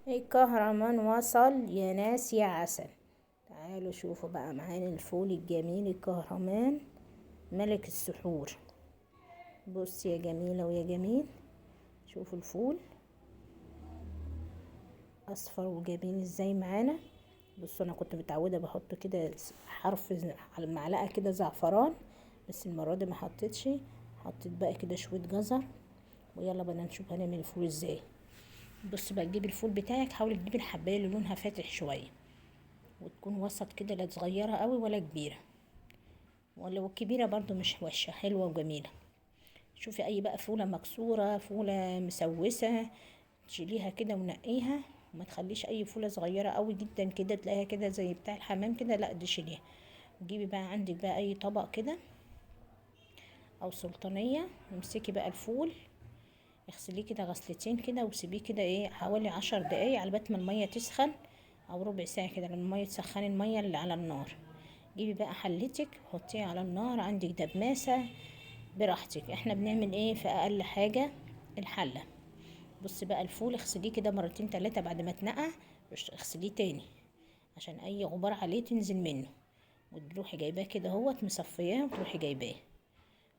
الكهرمان وصل يا ناس يا عسل. تعالوا شوفوا بقى معانا الفول الجميل الكهرمان ملك السحور. بص يا جميلة ويا جميل، شوفوا الفول اصفر وجميل ازاي معانا. بصوا انا كنت متعوده بحط كده حرف على المعلقة كده زعفران، بس المرة دي ما حطيتش، حطيت بقى كده شوية جزر. ويلا بقى نشوف هنعمل الفول ازاي. بص بقى تجيبي الفول بتاعك، حاولي تجيبي الحبايه اللي لونها فاتح شوية وتكون وسط كده، لا صغيرة قوي ولا كبيرة، ولو الكبيرة برضو مش وحشة، حلوة وجميلة. شوفي اي بقى فوله مكسورة، فوله مسوسه، تشيليها كده ونقيها، وما تخليش اي فوله صغيرة قوي جدا كده تلاقيها كده زي بتاع الحمام كده، لا دي شيليها. وجيبي بقى عندك بقى اي طبق كده او سلطانيه، وامسكي بقى الفول اغسليه كده غسلتين كده، وسيبيه كده ايه حوالي 10 دقايق على بال ما المية تسخن، او ربع ساعة كده لما المية تسخني المية اللي على النار. جيبي بقى حلتك حطيها على النار، عندك دبماسه براحتك. احنا بنعمل ايه في اقل حاجة الحلة. بصي بقى الفول اغسليه كده مرتين تلاتة بعد ما اتنقع، اغسليه تاني عشان اي غبار عليه تنزل منه، وتروحي جايباه كده اهوت مصفياه، وتروحي جايباه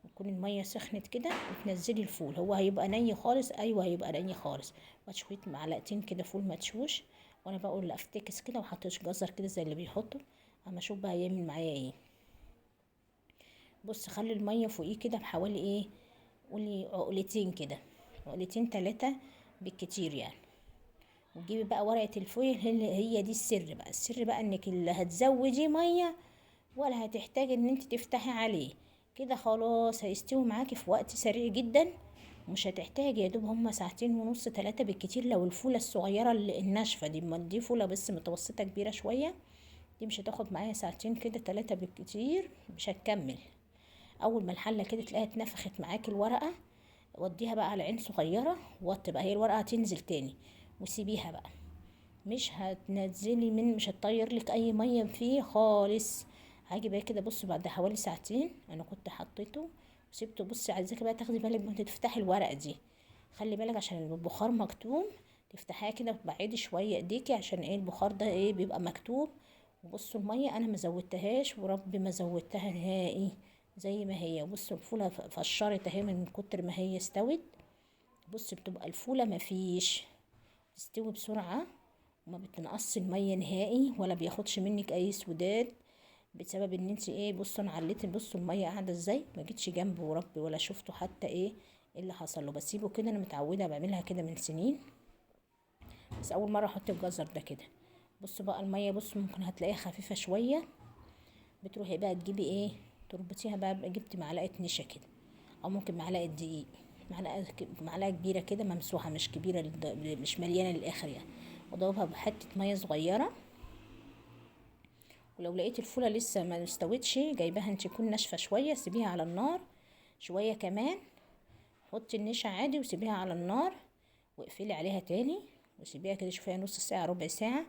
وتكون المية سخنت كده وتنزلي الفول. هو هيبقى ني خالص، ايوه هيبقى ني خالص. وشوية معلقتين كده فول مدشوش، وانا بقول افتكس كده وحطيت جزر كده زي اللي بيحطوا، اما اشوف بقى هيعمل معايا ايه. بص خلي المية فوقيه كده بحوالي ايه، قولي عقلتين كده، عقلتين تلاتة بالكتير يعني. وتجيبي بقى ورقة الفويل، هي دي السر بقى. السر بقى انك اللي هتزودي مية ولا هتحتاجي ان انت تفتحي عليه كده، خلاص هيستوي معاكي في وقت سريع جدا، مش هتحتاجي يا دوب هما ساعتين ونص تلاتة بالكتير. لو الفوله الصغيرة اللي الناشفه دي، ما دي فوله بس متوسطه كبيرة شوية، دي مش هتاخد معايا ساعتين كده تلاتة بالكتير، مش هتكمل. اول ما الحلة كده تلاقيها اتنفخت معاكي الورقة، وديها بقى على عين صغيرة وطي بقى، هي الورقة هتنزل تاني، وسيبيها بقى، مش هتنزلي من، مش هتطير لك اي مية فيه خالص. هاجي بقى كده بص بعد حوالي ساعتين انا كنت حطيته وسبته. بصي عايزاكي بقى تاخدي بالك وانت تفتحي الورقة دي، خلي بالك عشان البخار مكتوم، تفتحيها كده وتبعدي شوية ايديكي عشان ايه البخار ده ايه بيبقى مكتوم. وبصوا المية انا ما زودتهاش وربي ما زودتها نهائي زي ما هي. بصوا الفوله فشرت اهي من كتر ما هي استوت. بصي بتبقى الفوله ما فيش، بتستوي بسرعة وما بتنقصش المية نهائي، ولا بياخدش منك اي سوداد بسبب ان انت ايه. بصوا انا عليت، بصوا المية قاعدة ازاي، ما جيتش جنبه وربي ولا شفته حتى ايه اللي حصل له. بسيبه كده، انا متعوده بعملها كده من سنين، بس اول مرة احط الجزر ده كده. بصوا بقى المية، بصوا ممكن هتلاقيها خفيفة شوية، بتروحي بقى تجيبي ايه تربطيها بقى. جبت معلقه نشا كده، او ممكن معلقه دقيق، معلقه كبيرة كده ممسوحة، مش كبيرة مش مليانة للاخر يعني، واضربها بحته مية صغيرة. ولو لقيت الفوله لسه ما استوتش، جايباها انت تكون ناشفة شوية، سيبيها على النار شوية كمان، حطي النشا عادي وسيبيها على النار، واقفلي عليها تاني وسيبيها كده شوفيها نص ساعة ربع ساعة،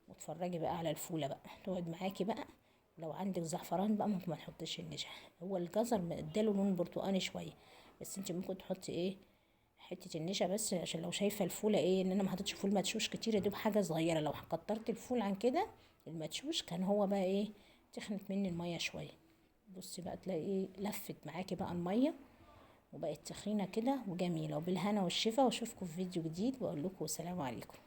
واتفرجي بقى على الفوله بقى تقعد معاكي بقى. لو عندك زعفران بقى ممكن ما تحطيش النشا، هو الجزر اداله لون برتقاني شوية، بس انت ممكن تحطي ايه حتة النشا بس، عشان لو شايفه الفوله ايه ان انا ما حطيتش فول مدشوش كتير، يا دوب حاجة صغيرة. لو كترت الفول عن كده المدشوش كان هو بقى ايه تخنت مني المية شوية. بصي بقى تلاقي ايه لفت معاكي بقى المية وبقت تخينة كده وجميلة. وبالهنا والشفا، واشوفكم في فيديو جديد، واقول لكم سلام عليكم.